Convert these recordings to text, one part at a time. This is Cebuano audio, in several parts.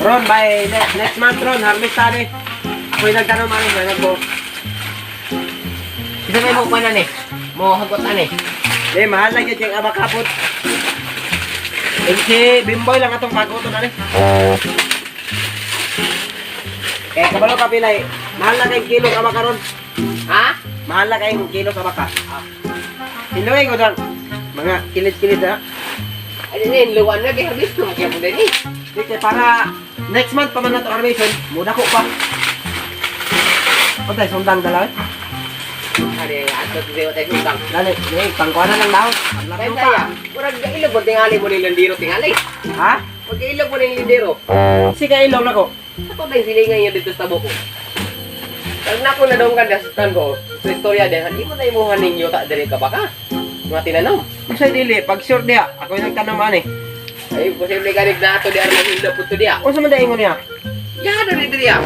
Ron, by next month, Ron, harvest tani. Ako'y nagtanong man, may nagbo. Isa may mo kuan eh. Mo hagot ani. Eh, mahal lang yun yung abakapot. Eh, si Bimboy lang atong paguto na ni. Eh, kabalo ka pilay. Mahal na kayong kilo sa abaka ron. Ha? Mahal na kayong kilo sa abaka. Hinuwi ko dyan. Mga kilid-kilid na. Ano ni luwan na kay harvest mo kaya mo din eh. Di kay para next month pa man na to harvestion, muna ko pa. Patay, sundang dalaw. Ari ato di tayo sundang. Dali, eh, pangkuha na lang daw. Kaya kaya, murag ilog mo tingali mo ni lindero tingali. Ha? Pag ilog mo ni lindero, Si kailong na ko. ako tayong silingan niya dito sa tabo ko. Pag nako na donggan sa tan ko, sa istorya din, hindi mo na imuha ninyo ta diri ka baka. Mga tinanom. Unsay dili, pag sure diha, ako yung nagtanong man eh. Ay, posible ganig na ato di arang hilo po to diya. Unsa man daingon niya? Ya, diri diri ya.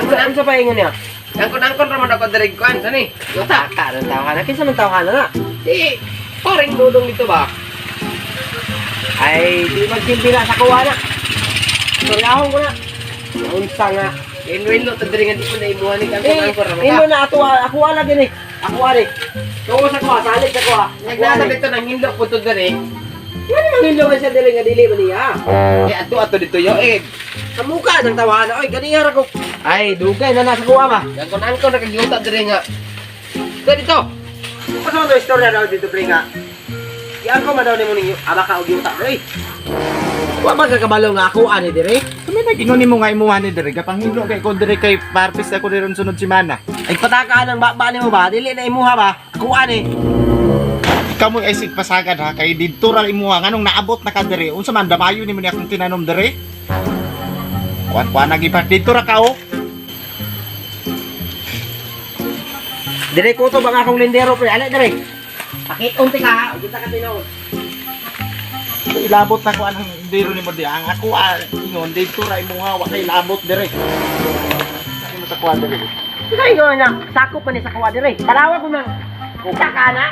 Unsa pa ingon niya? Angkon-angkon raman ako diri kuan sani. Yuta. Taka ng tawhana. Kinsa man tawhana na? Di, paring dudong dito ba? Ay, di magsilbi na sa kuha na. Suryahon ko na. Unsa nga. Inwin to diri nga di ko na imuha ni Eh, angkon-angkon raman imo ka. na ato ako ala gini. Ako ari. Tuo sa kuha, salig sa kuha. Nagnasa dito nang hilo po to diri. Ngano man hilo man siya dili nga dili man niya. Eh, ato ato dito yo eh. Sa muka ng tawhana, oy ganiha ra ko. Ay, dugay na nasa kuha ba. Angkon-angkon na kagyuta diri nga. Dito dito. Unsa man to istorya daw dito pre nga? Iyan ko man daw nimo ninyo abaka og yuta pre. Wa ba ka kabalo nga ako ani dire? Kami nag-ingon nimo nga imuha ni dere gapanghilo kay ko dere kay parpis ako dere sunod semana. Ay pataka ng baba nimo ba? Dili na imuha ba? Ako ani. Ikaw mo ay sig pasagad ha kay didto ra imuha nganong naabot na ka dere. Unsa man damayo nimo ni akong tinanom dere? Kuan kuan nagi pa didto ra ka oh. Dire ko to bang akong lindero pre. Ali dire. Pakit-unti ka ha, ug ka tinuod. Ilabot na ko anang lindero nimo di ang ako ah, ingon didto ra imuha wa kay labot dere. Sa mo sa kuan dere. Ikaw ingon na, sakop man ni sa kuha dire. Tanawa ko nang ka na.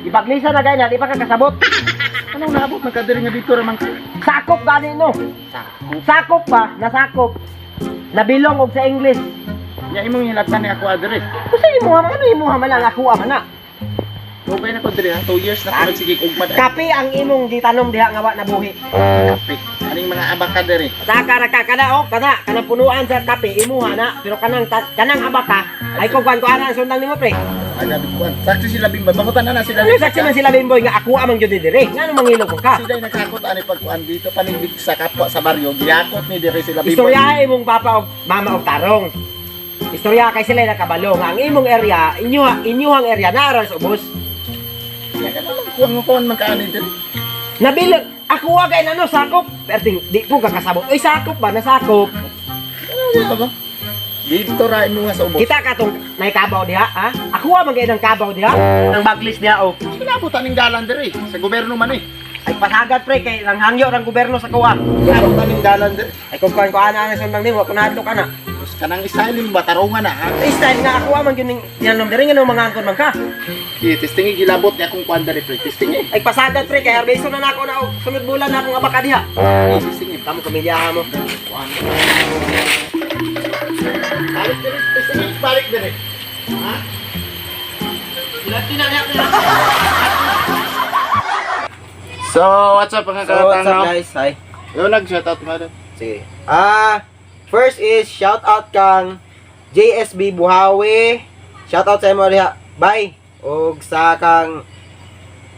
Ipaglisa na gay na, di pa ka kasabot. Anong naabot na ka dere nga didto ra man ka? Sakop gani no. Sakop pa, nasakop. Nabilong og sa English. Nya imong hilatan ni ako ah, dere. Usa imuha man ano imuha man lang ako man na. Dugay na ko dere ha, 2 years na ko nagsige ugmad. Kape ang imong gitanom diha nga wa nabuhi. Kape. Aning mga abaka dere. Saka ra ka kana oh, kana kanang punuan sa kape imuha na, pero kanang kanang abaka ay kung kuan kuan ang sundang nimo pre. Aga kuan. Saksi sila bimba, bangutan na na sila. Ano saksi man sila Bimboy nga ako amang jud dire. Ngano mangilog ka? Sila nakakot ani pagkuan dito panindig sa kapwa sa baryo. Giyakot ni dere sila bimba. Istorya imong papa og mama og tarong. Istorya kay sila nakabalo nga ang imong area, inyo inyuhang area naaral sa ubos. Ya kana lang kuan kuan man kaani dere. Nabilog ako wa kay nano sakop. Pero ting, di po kakasabot. Oy sakop ba nasakop? Ano ba? Dito ra imuha sa ubos. Kita ka tong may kabaw diha, ha? Ako wa man kay ng kabaw diha, ng baglis diha oh. Sinabot aning dalan dere sa gobyerno man eh. Ay pasagad pre kay nang hangyo ng gobyerno sa kuwa. Sinabot aning dalan dere. Ay kung kuan kuan ana sundang nimo, kung nahadlok ana. Terus kanang styling ba tarungan na ha. Ay style nga ako man gyud ning tinanom diri nga mga angkon man ka. Di testingi gilabot ni akong kuan dere pre. Testingi. Ay pasagad pre kay harveston na nako na og sunod bulan na akong abaka diha. Di testingi. Kamo pamilya mo. Kuan. Balik dere, testingi balik dere. Ha? So, what's up mga So what's up karatang, no? guys? Hi. Yo, nag-shoutout mo doon. Sige. First is shout out kang JSB Buhawi. Shout out sa imo diha. Bye. Og sa kang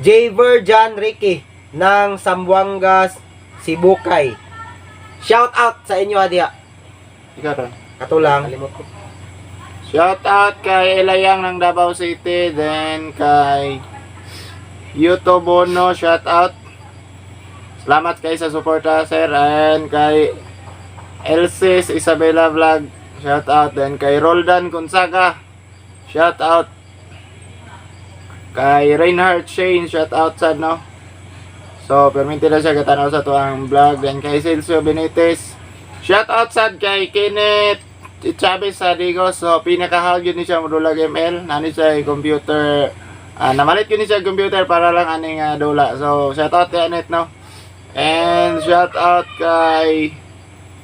Javer John Ricky ng Sambuangas, Sibukay. Shout out sa inyo ha diha. Ikaw ron. Katulang. Shout out kay Elayang ng Davao City, then kay Yuto Bono, shout out. Salamat kay sa suporta, sir, and kay Elsis Isabela Vlog, shout out. Then kay Roldan Gonzaga, shout out. Kay Reinhard Shane, shout out sad no. So, perminti na siya katanaw sa tuang vlog. Then kay Celso Benitez, shout out sad kay Kenneth Chavez sa Digos. So, pinakahal yun ni siya modulag ML. Nani siya ay computer. Namalit yun ni siya computer para lang aning dula. So, shout out kay Kenneth, no? And shout out kay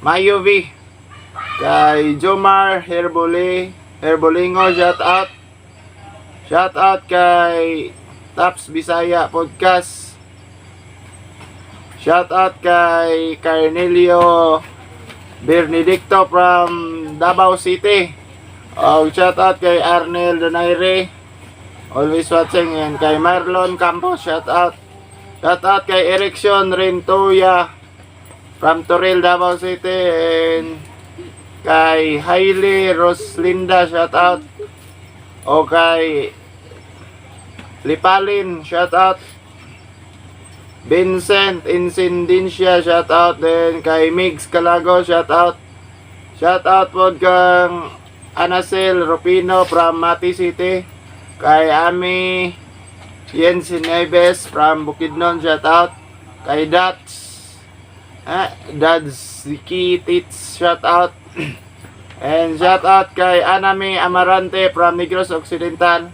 Mayo V, kay Jomar Herbole, Herbolingo, shout out. Shout out kay Taps Bisaya Podcast. Shout out kay Carnelio Bernedicto from Davao City. Oh, shout out kay Arnel Donaire. Always watching, and kay Marlon Campos, shout out. Shout out kay Erickson Rentoya from Toril, Davao City, and kay Hailey Roslinda, shout out. O kay Lipalin, shout out. Vincent Insindincia, shout out. Then kay Migs Calago, shout out. Shout out po kang Anacel Rupino from Mati City. Kay Ami Jens Nieves from Bukidnon, shout out. Kay Dats, Dads Tits, shout out. And shout out kay Anami Amarante from Negros Occidental.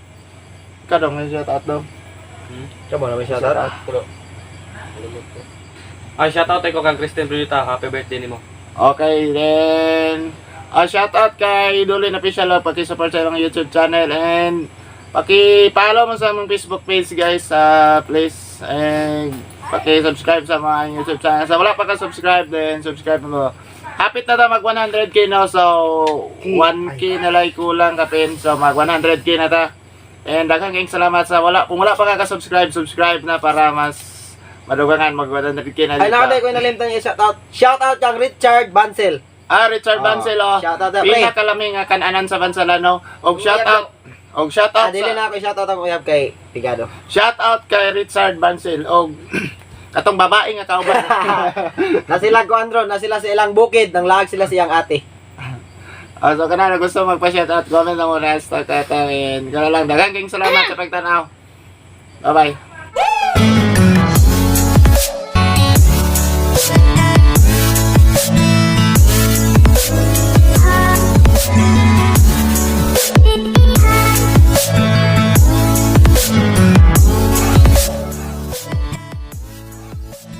Kadong may shout out daw. Siya mo naman shout out. Pulo. Ay, shoutout ko kang Christian Brunita. Happy birthday nimo. Okay, then shout out kay Dolin Official, oh, paki-support sa among YouTube channel and paki-follow mo sa among Facebook page, guys, please, and paki-subscribe sa mga YouTube channel. Sa wala pa ka-subscribe, then subscribe mo. Hapit na ta mag 100K now, so 1K na lang kulang kapin, so mag 100K na ta. And daghang kayong salamat sa wala kung wala pa ka subscribe, subscribe na para mas madugangan mag 100K na Ay, dito. nakatay ko yung nalimtan yung shout out. Shout out kang Richard Bansel. Ah, Richard Ah, Bansel, oh. shout out na, pre. Pinakalaming nga kananan sa Bansalano. Og shout out. Og shout Ah, out dili sa, na ako shout out ako uyab kay Pigado. Shout out kay Richard Bansel og katong babae nga kauban. Na sila kuan ron, na sila sa ilang bukid, nang laag sila siyang ate. Ah, so kana na gusto magpa-shout out, comment lang muna sa katamin. Kana lang, daghang kayong salamat sa pagtanaw. Bye-bye.